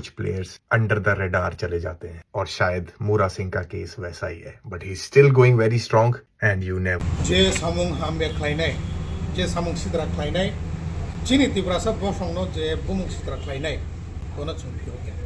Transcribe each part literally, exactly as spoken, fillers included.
कुछ players under the radar चले जाते हैं, और शायद मूरा सिंह का केस वैसा ही है, but he is still going very strong and you never. Je samung hamya khlainai, je samung sitra khlainai, chini Tiprasa bosongno je bumung sitra khlainai, bono chwng phiyokya.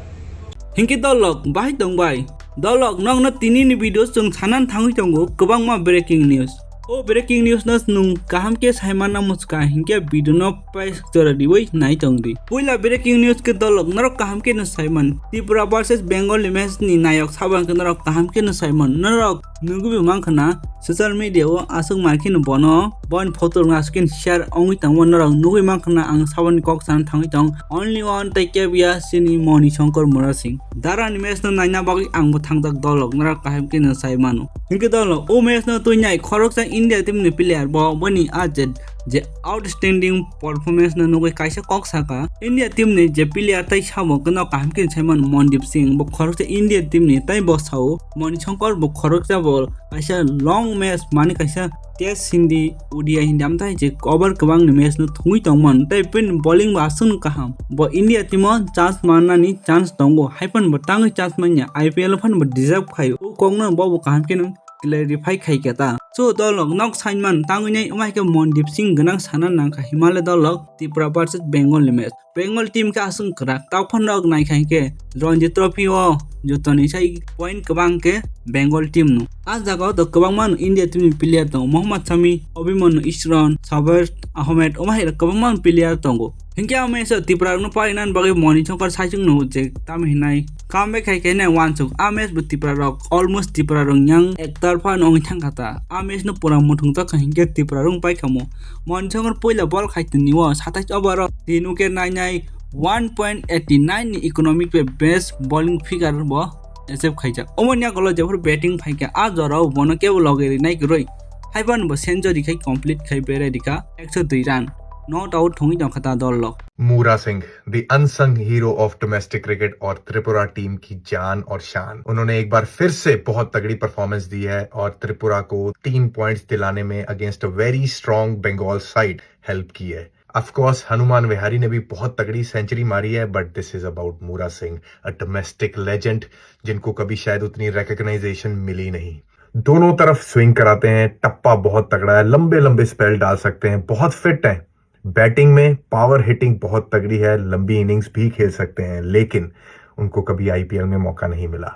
Hinkhe dolok, bahai tong bai. Dolok, nokno tini ni video chwng sanan thangwi tongo, kwbangma breaking news. O breaking news no nwng kaham khe sai manna muchka hinkhe video no pai jora riwi nai tong di. Puila breaking news khe dolok norok kaham khe no sai man. Tripura versus Bengal ni match ni nayok sabo hinkhe norok kaham khe no sai man. Norok nugwi mankha na social media o aswk mai khe no bono boni photo rwna aswk khe share ongwi tongmo norok nugwi mankha na ang saboni kok sana thangwi tong. Only one tei kebia chini Moni Shankar Murasing. Dara ni match no naina bagwi ang bo thangjak dolok norok kaham khe no sai mano. Hinkhe dolo o match no twi nai khoroksa India team ni player bo boni a je, je outstanding performance no nugwi kaisa kok saka. India team ni je player tai sabo khe no kaham khe sai mano Mandeep Singh bo khoroksa India team ni tai bo sao Moni Shankar bo khoroksa bo kaisa long match mani kaisa test hindi, O D I hindi amtai je over kwbang ni match no thungwi tongmani tai bini bowling bo aswk no kaham. Bo India team o chance mannani chance tongo, haiphano bo tangwi chance manya, I P L o phano bo deserve khaio. O kokno bo bo kaham khe no clarify khai khe ta. So dolok nok sainman tangwi nai wngma hai khe Mandeep Singh gwnang sana nang kha Himalaya dolok Tripura versus Bengal ni match. Bengal team khe aswk kwrak, tei phano nok nai khai khe Ranji Trophy o jotoni sai point kwbang khe Bengal team no. A jaga o to kwbangma no India team ni player tongo, Mohammad Shami, Abhimanyu Ishran, Sabir Ahmed, omo hai kwbangma no player tongo. Hinkhe a match o Tripura rokno parinani bagwi Moni Shankar saichung no je tamo hinai comeback khai khe nai wansuk. A match bo Tripura rok almost Tripura rok yang ektarpha no wngwi thangkha ta. A match no pura muthungjak kha hinkhe Tripura rok paikha mo. Moni Shankar puila ball khai tini o satais over o tin wicket nainai one point eighty nine ni economic bai best bowling figure bo achieve khaijak. Omoni yagulo jephuru batting phaikha, a jorao bono kebo loge rinai kwrwi. Haiphano bo century khai complete khai berai rikha ekso dui run. Not out thungwi tongkha ta dol lok. Myra Singh, the unsung hero of domestic cricket और त्रिपुरा टीम की जान और शान। उन्होंने एक बार फिर से बहुत तगड़ी परफॉर्मेंस दी है और त्रिपुरा को तीन पॉइंट्स दिलाने में against a very strong Bengal side help की है। Of course हनुमान विहारी ने भी बहुत तगड़ी सेंचुरी मारी है, but this is about Myra Singh, a domestic legend, जिनको कभी शायद उतनी रिकग्नाइजेशन मिली नहीं। दोनों तरफ स्विंग कराते हैं, टप्पा बहुत तगड़ा है, लंबे लंबे स्पेल डाल सकते हैं, बहुत फिट हैं। बैटिंग में पावर हिटिंग बहुत तगड़ी है, लंबी इनिंग्स भी खेल सकते हैं, लेकिन उनको कभी आईपीएल में मौका नहीं मिला,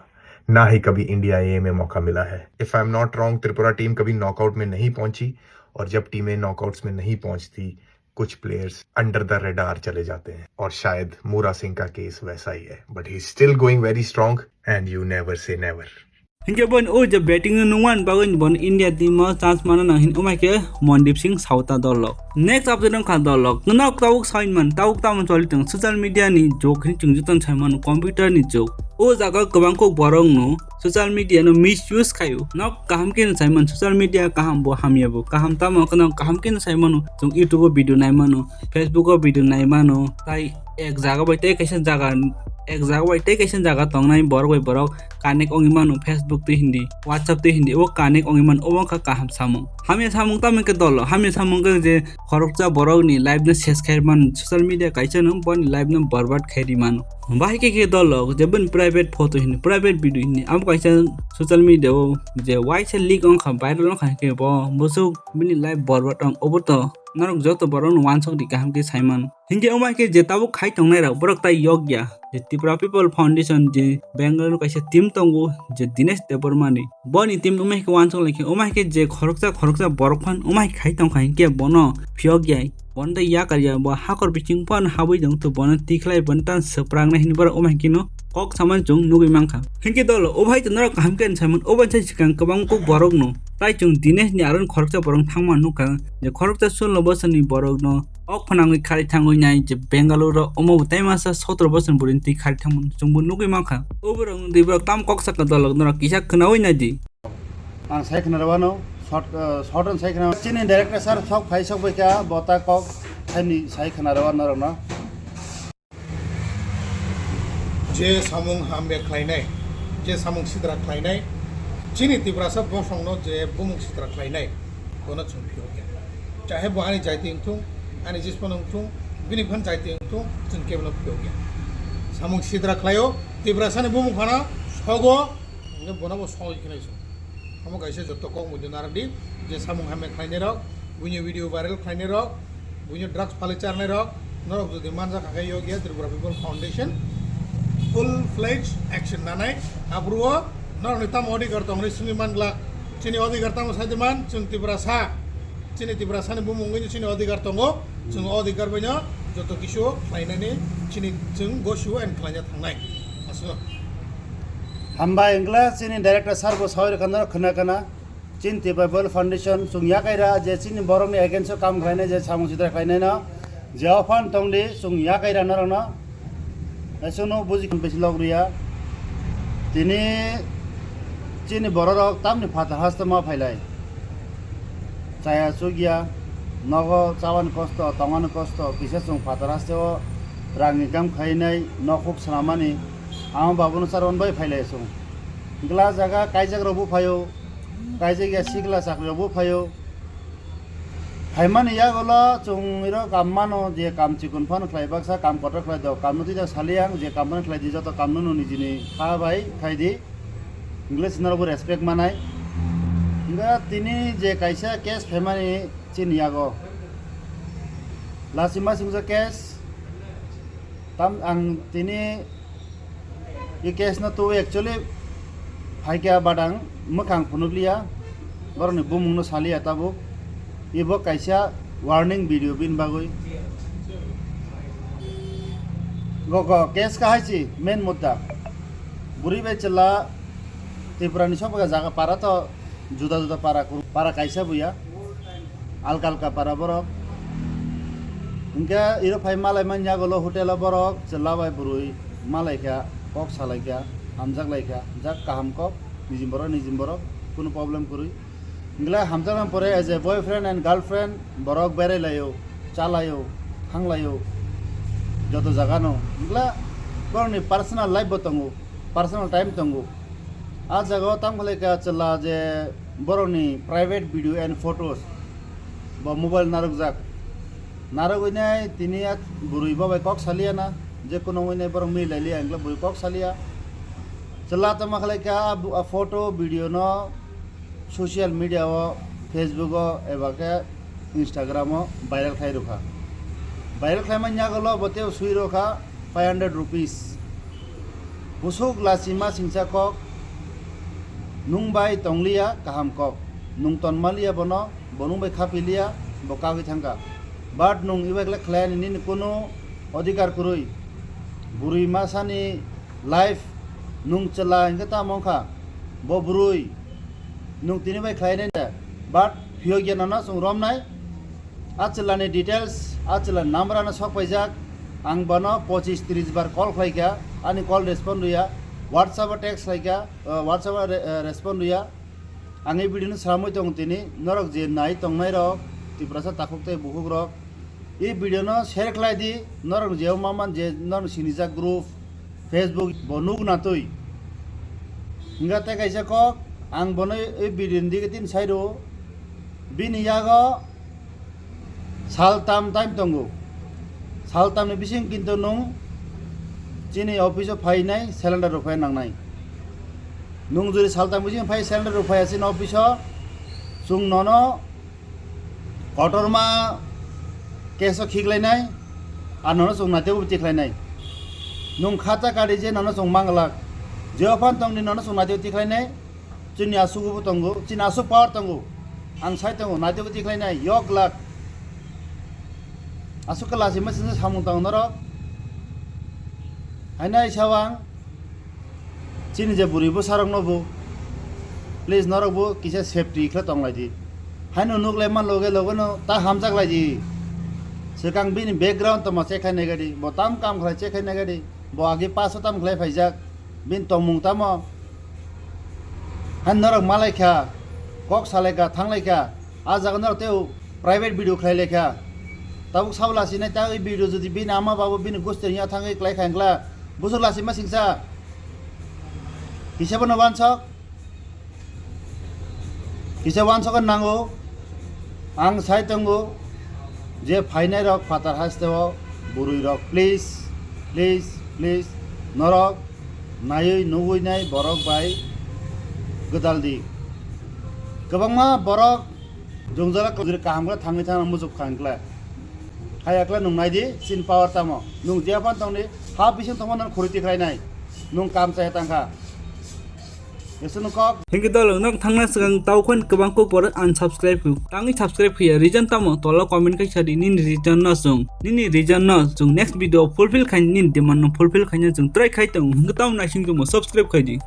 ना ही कभी इंडिया ए में मौका मिला है। If I am not wrong, Tripura team कभी नॉकआउट में नहीं पहुंची, और जब टीमें नॉकआउट्स में नहीं पहुंचती, कुछ प्लेयर्स अंडर द रडार चले जाते हैं, और शायद मूरा सिंह का केस वैसा ही है, but he is still going very strong and you never say never. Hinkhe bo o je batting no nungmani bagwi bo India team o chance mana nang hin, omai khe Mandeep Singh sauta dol lok. Next update wngkha dol lok. Nok tabuk sawi man, tabuk tamo choli tong social media ni jug hin chwng joto sai mano, computer ni jug. O jaga kwbang kok borok no social media no misuse khaio. Nok kaham khe no sai man social media kaham bo hamya bo. Kaham tamo khe no kaham khe no sai mano. Chwng YouTube o video nai mano, Facebook o video nai mano. Tai ek jaga bai tei kaisa jaga, ek jaga bai tei kaisa jaga tongnai borok bai borok connect wngwi mano, Facebook twi hindi, WhatsApp twi hindi, obo connect wngwi mano, obo wngkha kaham samung. Hamya samung tamo khe dolo, hamya samung khe je khoroksa borok ni life no ses khai mano, social media kaisa no boni life no borbad khai ri mano. Bahai khe khe dolo je bini private photo hindi, private video hindi, abo kaisa social media o je waisa leak wngkha, viral wngkha khe bo bwswk bini life borbad wng, obo to norok joto borok no wansuk di kaham khe sai mano. Hinkhe omo hai khe je tabuk khai tongnai rok borok tai yok ya. Je Tripura People Foundation je Bengaluru kaisa team tongo je Dinesh Debbarma ni. Boni team omo hai khe wansuk lai khe omo hai khe je khoroksa khoroksa borok phan omo hai khai tong kha hinkhe bono phiyok ya. Bono tai yakar ya bo hakor bising phan habwi tong to bono tikhlai bono tan swprak nai hinwi borok omo hai khe no kok samani chwng nugwi mankha. Hinkhe dolo obo hai to norok kaham khe saimano obo sai swkang kwbang kuk borok no. Tai chwng Dinesh ni aro khoroksa borok thangma nukha je khoroksa sullo bosor ni borok no. Ok phwnangwi kharwi thangwi nai je Bengaluru o omo bo tei masa sotoro bosor ni bwrwi twi kharwi thangmani chwngbo nugwi mankha. O borok wngwi borok tam kok saka dolok norok kisa khwnawi naidi. Ang sai khwna rwano, short, eh, short on sai khwna. Chini director sir sok phai sok bai kha, bo ta kok thaini sai khwna rwano norokno. Je samung hamya khlainai, je samung sidra khlainai, chini Tiprasa bosongno je bumung sidra khlainai, bono chwng phiyokya. Chahe bo ani jaiti wngthung, ani jismano wngthung, bini phan jaiti wngthung, chwng kebono phiyokya. Samung sitra khlaio, Tiprasani bumung khana sogo, hwnkhe bono bo sogwi khlaio. Omo kaisa joto kok muitu narwkdi, je samung hamya khlainai rok, buini video viral khlainai rok, buini drugs phalwi charnai rok, norok jodi manjak kha khe yokya Tripura People Foundation full fledged action nanai, aphuru o norokni tamo odhikar tongwi swngwi manglak, chini odhikar tamo sai di man, chwng Tiprasa. Chini Tiprasani bumung wngwi chini odhikar tongo, chwng o odhikar baino joto kisu khlainani chini chwng go show and khlaina thangnai. Aswk. Hambai wngla chini director sir bo sawi rwkha norok khna khna. Chini Tipra People Foundation chwng yakaira je chini borokni against o kam khlainai je samung sitra khlainaino je o phan tongdi chwng yakaira norokno. Esono buji besi log riya. Tini chini bororok tamni phatar haste ma phailai. Chaya chukya, nogo chawan kosto, tongan kosto, kisa chwng phatar haste o rang income khainai, nokhuk swnamani, ama babuno charwan bai phailai chwng. Glass jaga kaijak rok bo phaio, kaijak ya sikla chakri rok bo phaio. Phaimani yagulo chwng iro kam mano je kam chikon phano khlai baksa kam kotor khlai do, kam no twijak sali ang je kam phano khlai di joto kam no nini jini kha bai khai di. English norok bo respect manai. Hingke tini je kaisa case phaimani chini yago. Lachima singsa case tam ang tini I case no tu actually phaikya badang mwkhang phunukliya, borokni bumungno saliya tabuk. Ibo kaisa warning video bini bagwi. Go go case kahai si main mudda. Buri bai chwla Tripura ni sok jaga para to juda juda para kuru, para kaisa buya. Alka alka para borok. Hingke iro phai malai manya golo hotel o borok chwla bai bwrwi malai kha, kok salai kha, hamjak lai kha, jak kaham kok, nijim borok nijim borok, kunu problem kwrwi. Hingke hamjak nang pore as a boyfriend and girlfriend borok berai laio, cha laio, thang laio, joto jaga no. Hingke borokni personal life bo tongo, personal time tongo. A jaga o tamo khlai kha chwla je borokni private video and photos bo mobile narwkjak. Narwgwinai tini a bwrwi bo bai kok saliya na, je kuno wngwi nai borok mili lai liya, hwnkhe bwrwi kok saliya. Chwla tamo khlai kha a bu-, a photo video no social media o, Facebook o eba khe Instagram o viral khai rwkha. Viral khlaimani yagulo bo tei swi rwkha five hundred rupees. Busuk lachima singsa kok, nwng bai tongliya kaham kok, nwng tonmaliya bono, bo nwng bai khapiliya, bo kagwi thangkha. But nwng ibai khlai khlaiyani nini kunu odhikar kwrwi. Bwrwi masani life nwng chwla hwnkhe tamo wngkha, bo bwrwi. Nwng tini bai khlai nai de, but phiyok ya nono chwng romnai. A chwla ni details, a chwla ni number ano sok paijak. Ang bono pochis tris bar call khlai kha, ani call respond rwya. WhatsApp o text khlai kha, uh, WhatsApp o re-, uh, respond rwya. Ang e video no sramwi tongo tini, norok je nai tongnai rok, Tiprasa takhuk tei bukhuk rok, e video no share khlai di, norok je ma man je norok sinijak group, Facebook bo nuk na twi. Hingkha tei kaisa kok, ang bono e video ni dige tin sai rw, bini yago sal tam time tongo. Sal tam ni bising kinto nwng chini office o phainai cylinder rok phai nangnai. Nwng jodi sal tam bising phai cylinder rok phai chini office o, chwng nono kotorma case o khiklainai, ar nono chwng naitugwi tikhlainai. Nwng khata kari je nono chwng manglak, je ophan tongdi nono chwng naitugwi tikhlainai, chini aswk bo tongo, chini aswk power tongo, ang sai tongo, naitugwi tikhlainai, yok glak. Aswk khe lachima singsa samung tongo norok. Haino ai sao ang, chini je bwrwi bwsarokno bo, please norok bo kisa safety khe tong lai di. Haino nuk lai man loge loge no ta hamjak lai di. Swkang bini background tongma check khai nai gadi, bo tam kam khlai check khai nai gadi, bo age pass o tam khlai phaijak, bini tongmung tamo. Haino norok malai kha, kok salai kha, thang lai kha, a jaga norok tei private video khlai lai kha. Tabuk sabo lachina ta wi video jodi bini ama babu bini gusti ya thangwi klai kha wngkla, busuk lachima singsa. Kisa bono wansok, kisa wansok nango. Ang sai tongo je phainai rok phatar haste o bwrwi rok, please, please, please, Norok naiwi nugwi nai borok bai gwdal di. Kwbangma borok jwngjala kwrwi kaham khe thangwi thangna muchuk kha hwnkhe. Haya khe nwng nai di, chini power tamo. Nwng je phano tong di, ha bising tongma nang khuri tikhlai nai. Nwng kam chaya tang kha. Ese nwng kok. Hinkhe dol nwng thangna swkang tau khon kwbang kok borok unsubscribe kho. Tangwi subscribe kho ya, reason tamo? Tola comment khai sa di nini reason no chwng. Nini reason no chwng next video fulfill khai nini demand no fulfill khaina chwng try khai tongo. Hinkhe tamo naising tongmo subscribe khai di.